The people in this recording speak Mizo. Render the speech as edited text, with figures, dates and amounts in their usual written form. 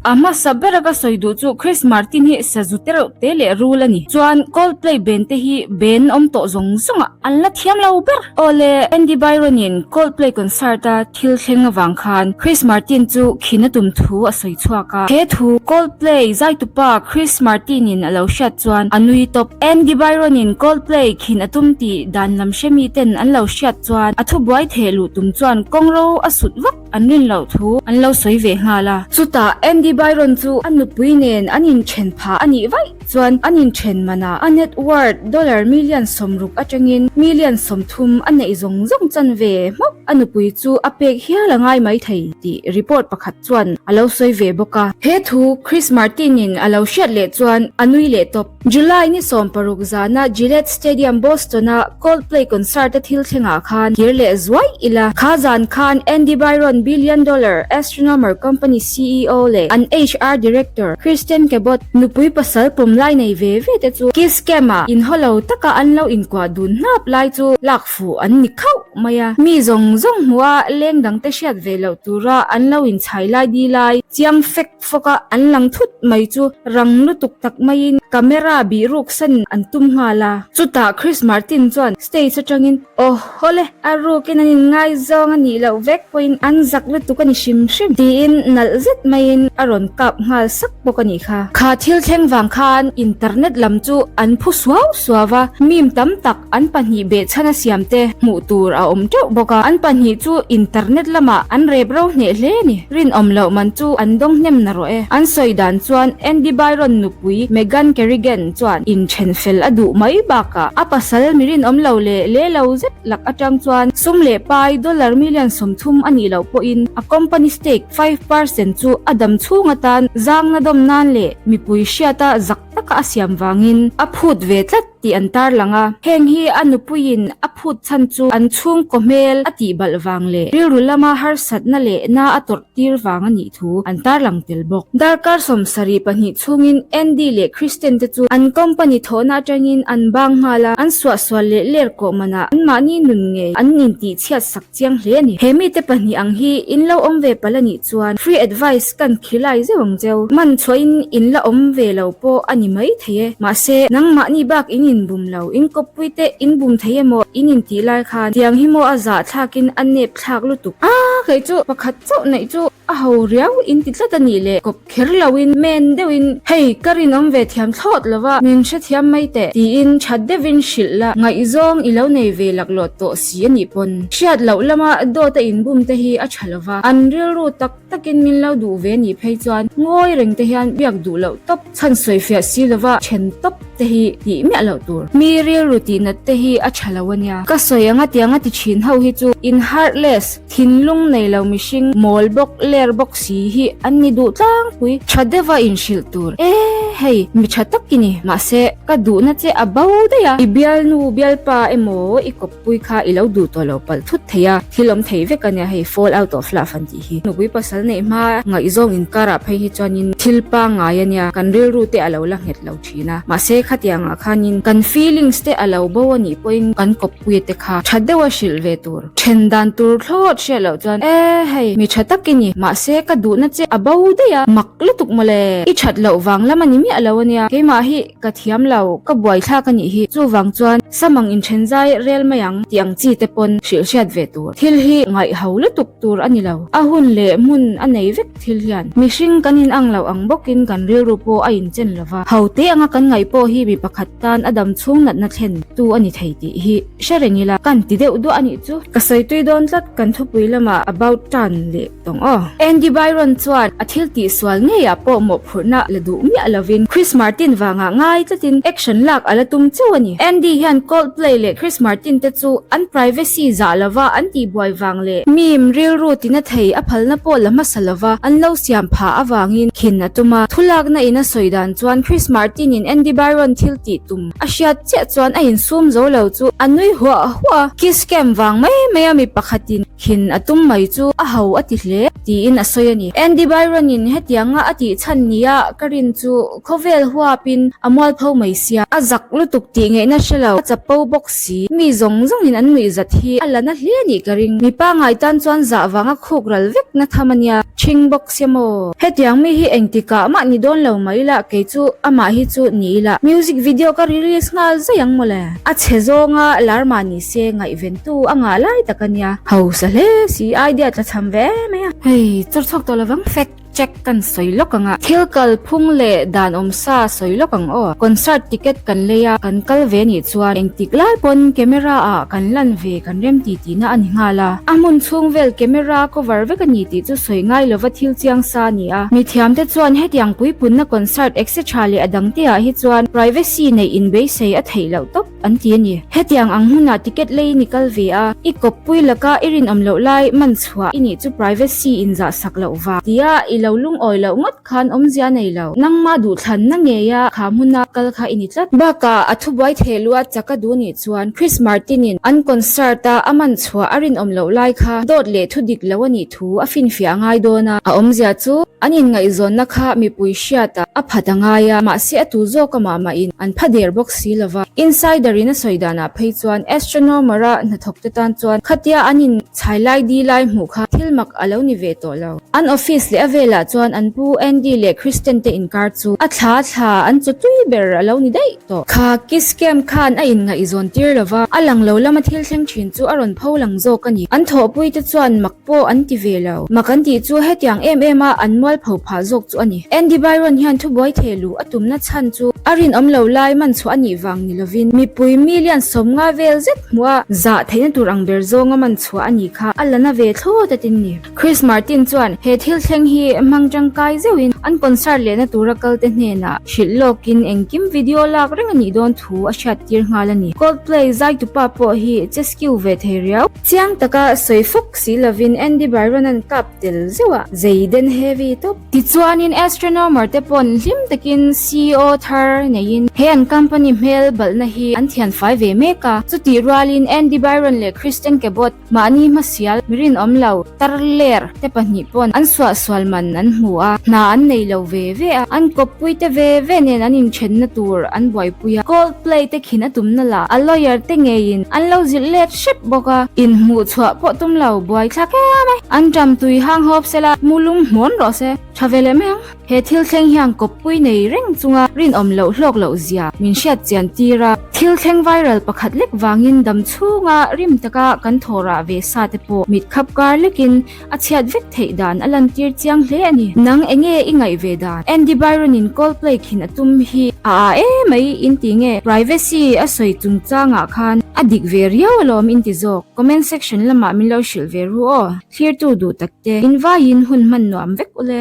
A hmasa bera ka sawi duh chu Chris Martin hi sazu te reuh te leh rul a ni. Chuan Coldplay band te hi band awm tawh zawng zawng ah an la thiam lo ber. Aw le, Andy Byron in Coldplay concert a thil thleng avang khan Chris Martin chu khin a tum thu a sawi chhuak a. He thu Coldplay zaitupa Chris Martin in a lo hriat chuan a nui tawp. Andy Byron in Coldplay khin a tum tih dan lam hre mi ten an lo hriat chuan a thubuai theh luh tum chuan kawngro a sut vak an rin loh thu an lo sawi ve nghal a. Chutah Andy Byron chu a nupui nen an inthen phah a nih vaih chuan an inthen manah a net worth dollar million 60 atangin million 30 a neih zawng zawng chan ve hmawk a nupui chu a pek hial a ngai mai thei tih report pakhat chuan a lo sawi ve bawk a. He thu Chris Martin-in a lo hriat leh chuan a nui leh tawp. July ni 16 zana Gillette Stadium Boston-a Coldplay concert-a thil thlengah khan kir leh zuai ila. Kha zan khan Andy Byron billion dollar astronomer company ceo leh an HR director Kristen Cabot nupui pasal pawm lai nei ve ve te chu kiss cam-ah inhaw lo taka an lo inkuah dun hnap lai chu lak fuh an ni khauh mai a. Mi zawng zawng hmuha leng dangte hriat ve loh tura an lo inchhai lai di lai chiang fek Fawka an lang thut mai chu rang lutuk tak maiin camera bih ruk san an tum nghal a. Chutah Chris Martin chuan stage atangin, Aw hawle, a rukin an inngaizawng a nih loh vek pawhin an zak lutuk a ni hrim hrim, tiin nalh zet maiin a rawn kap nghal sak bawk a nih kha. Kha thil thleng vang khan internet lam chu an phu suau suau va, meme tam tak An pahnih behchhan a siam te hmuh tur a awm teuh bawk a, an pahnih chu internet lamah an rep ro hneh hle a ni. Rinawm loh man chu an dawng hnem na rawh e. An sawi dan chuan Andy Byron nupui Megan Kerrigan chuan inthen fel a duh mai bakah a pasal mi rinawm lo leh le lo zet lak atang chuan sum leh pai dollar million 30 a nih loh pawhin a company stake 5% chu a dam chhung atan zangna dawm nan leh mipui hriata zak taka a siam vangin a phut ve tlat tih an tarlang a. Heng hi a nupuiin a phut chhan chu an chhungkaw hmel a tih balh vang leh rilru lama harsatna leh na a tawrh tir vang a nih thu an tarlang tel bawk. Darkar 72 chhungin Andy leh Kristen te chu an company thawhna atangin an bang nghal a, an suahsual leh ler kawh manah anmahni nun ngei an intihchhiat sak chiang hle a ni. He mite pahnih ang hi in lo awm ve palh a nih chuan free advice kan khilai zeuh ang cheu. Man chhuahin in la awm ve lo pawh a ni mai thei e. Mahse, nangmahni bak in inbum lo, in kawppui te in bum thei emaw in intih lai khan tiang hi maw a zah thlakin a nep thlak lutuk. A, kei chu pakhat chauh neih chu a ho riau in ti tlat a nih le, kawp kher loin men deuhin hei ka rinawm ve thiam thlawt lova min hrethiam mai teh tiin that deuhin hrilh la, ngaihzawng i lo nei ve laklawh tawh si a nih pawn. Hriat loh lama dawt a inbum te hi a tha lova, an rilru tak takin min lo duh ve nih phei chuan ngawi reng te hian biak duh loh tawp, chhan sawi fiah si lova then tawp te hi tih miah loh tur. Mi rilru tih nat te hi a tha lo a nia. Ka sawi anga tianga ti thin ho hi chu in heartless, thinlung nei lo mihring, mawl bawk, ler bawk si hi an ni duh tlangpui. Tha deuha inhrilh tur. E hei, mi tha tak i ni. Mahse, ka duhna che a bo daih a. I bialnu bialpa emaw i kawp pui kha i lo duh tawh lo palh thut thei a, thil awm thei vek a nia hei fall out of love an tih hi. Nupui pasal neih hma ngaihzawng inkarah phei hi chuanin thil pangngai a nia, kan rilru te a lo la nghet lo thin a, mahse khatiangah khanin kan feelings te a lo bo a nih pawhin kan kawppuia te kha tha deuha hrilh ve tur. Then dan tur thlawt hriat loh chuan e hei mi tha tak i ni, mahse ka duhna che a bo daih a, mak lutuk mawle, i that loh vang lam a ni miah lo a nia, keimah hi Ka thiam lo, ka buaithlak a nih hi. Chuvang chuan samang inthen zai rel mai ang tih ang chi te pawn hrilh hriat ve tur. Thil hi ngaih ho lutuk tur a ni lo. A hun leh hmun a nei vek thil hian. Mihring kan in ang loh ang bawkin kan rilru pawh a inchen lo va. Ho te anga kan ngaih pawh hi mi pakhat tan a dam chhung natna thlen tu a ni thei tih hi hre reng ila. Kan ti deuh duah a nih chu. Ka sawi tui dawn tlat kan thupui lamah about tan leh. Tawng aw. Andy Byron chuan a thil tih sual ngeiah pawh mawhphurhna la duh miah lovin Chris Martin vangah ngai tlatin action lak a la tum cheu a ni. Andy hian Coldplay leh Chris Martin te chu an privacy zah lova an tihbuai vang leh meme rilru tina thei a phalna pawh la hmasa lova an lo siam phah avangin khin a tum a. Thulakna in a sawi dan chuan Chris Martin in Andy Byron thil tih tum a hriat chiah chuan a insum zo lo chu a nui huah huah a. Kiss cam vang mai mai a mi pakhatin. Khin a tum mai chu a ho a ti hle, tiin a sawi a ni. Andy Byron-in hetianga a tih chhan nia ka rin chu khawvel huapin a mualpho mai sia. A zak lutuk tih ngaihna hre lo, a chapo bawk si. Mi zawng zawngin an nuihzat hi a la na hle a nih ka ring. Mi pangngai tan chuan zah vanga khuk ral vek na tham a nia. Ṭhing bawk sia maw? Hetiang mi hi engtikah mah ni dawn lo mai ila, kei chu amah hi chu ni ila. Music video ka release nghal zai ang mawle. A chhe zawnga lar mah ni se ngaihventu a ngah lai tak a nia. Hausa hle si idea tla cham ve mai a. Hei chawr chhuak tawh lovang fact check kan sawi lawk ang a. Thil kal phung leh dan awm sa sawi lawk ang aw. Concert ticket kan lei a, kan kal ve nih chuan engtik lai pawn camera ah kan lan ve kan rem ti tihna a ni nghal a. A hmun chhung vel camera cover vek a ni tih chu sawi ngai lova thil chiang sa a ni a. Mithiam te chuan hetiang puipunna concert etc leh a dang te ah hi chuan privacy neih inbeisei a theih loh tawp an ti a ni. Hetiang ang hmunah ticket leiin i kal ve a, i kawppui laka i rinawm loh lai man chhuah i nih chu privacy inzah sak loh vang tia i lo lungawi loh ngawt khan awmzia nei lo. Nangmah duhthlanna ngeia kha hmuna kal kha i ni tlat. Bakah a thubuai theh luat chak a duh nih chuan Chris Martin-in an concert-a a man chhuah a rinawm loh lai kha dawt leh thu dik lo a nih thu a finfiah a ngai dawn a. A awmzia chu an inngaihzawnna kha mipui hriatah a phat a ngai a, mahse a tu zawk amah mahin an pha der bawk si lo va. Insider-in a sawi danah phei chuan astronomer-a hnathawkte tan chuan khatia an in chhai lai di lai hmuh kha thil mak a lo ni ve tawh lo. An office leh a velah chuan an pu Andy leh Kristen te inkar chu a thla thla an chaw tui ber a lo ni daih tawh. Kha kiss cam khan a inngaihzawn tir lo va, a lang lo lama thil thleng thin chu a rawn pho lang zawk a ni. An thawhpui te chuan mak pawh an ti ve lo. Mak an tih chu hetiang em em a an mualpho phah zawk chu a ni. Andy Byron hian thubuai theh luh a tumna chhan chu a rinawm lo lai man chhuah a nih vang ni lovin mipui million 50 vel zet hmuh a zah theihna tur ang ber zawnga man chhuah a nih kha a la na ve thlawt a tin ni. Chris Martin chuan he thil thleng hi hmang tangkai zeuhin an concert lehna tura kalte hnenah hrilh lawkin engkim video lak reng a nih dawn thu a hriattir nghal a ni. Coldplay zaitupa pawh hi che skill ve thei riau. Chiang taka sawi fawk si lovin Andy Byron-a'n kap tel zeuh a, zei den heavy tawp. Tichuanin astronomer te pawn hlim takin CEO thar neiin he an company hmel balhna hi an thianfai ve mek a. Chutih rualin Andy Byron leh Kristen Cabot Mahni hmasial mi rinawm lo, tar ler te pahnih pawn an suahsual man an hmu a, hna an nei lo ve ve a, an kawppui te ve ve nen an inthenna tur an buaipui a, Coldplay te khin a tumna lah a lawyer te ngeiin an lo zilh let hrep bawk a, inhmuh chhuah pawh tum lo buaithlak em mai. An ṭam tui hang hawp sela, mu lum hmawn rawh se, ṭha ve leh mai ang. He thil thleng hian kawppui nei reng chunga rinawm loh hlawk loh zia min hriat chian tir a, thil thleng viral pakhat lek vangin dam chhunga rim taka kan thawhrah ve sa te pawh mit khap kar lekin a chhiat vek theih dan a lantir chiang hle a ni. Nang enge i ngaih ve dan? Andy Byron in Coldplay khin a tum hi a a e mai in ti nge? Privacy a sawi chungchangah khan a dik ve riau alawm in ti zawk. Comment section lamah min lo hrilh ve ru aw. Thlirtu duh takte, in vaiin hun hman nuam vek ule.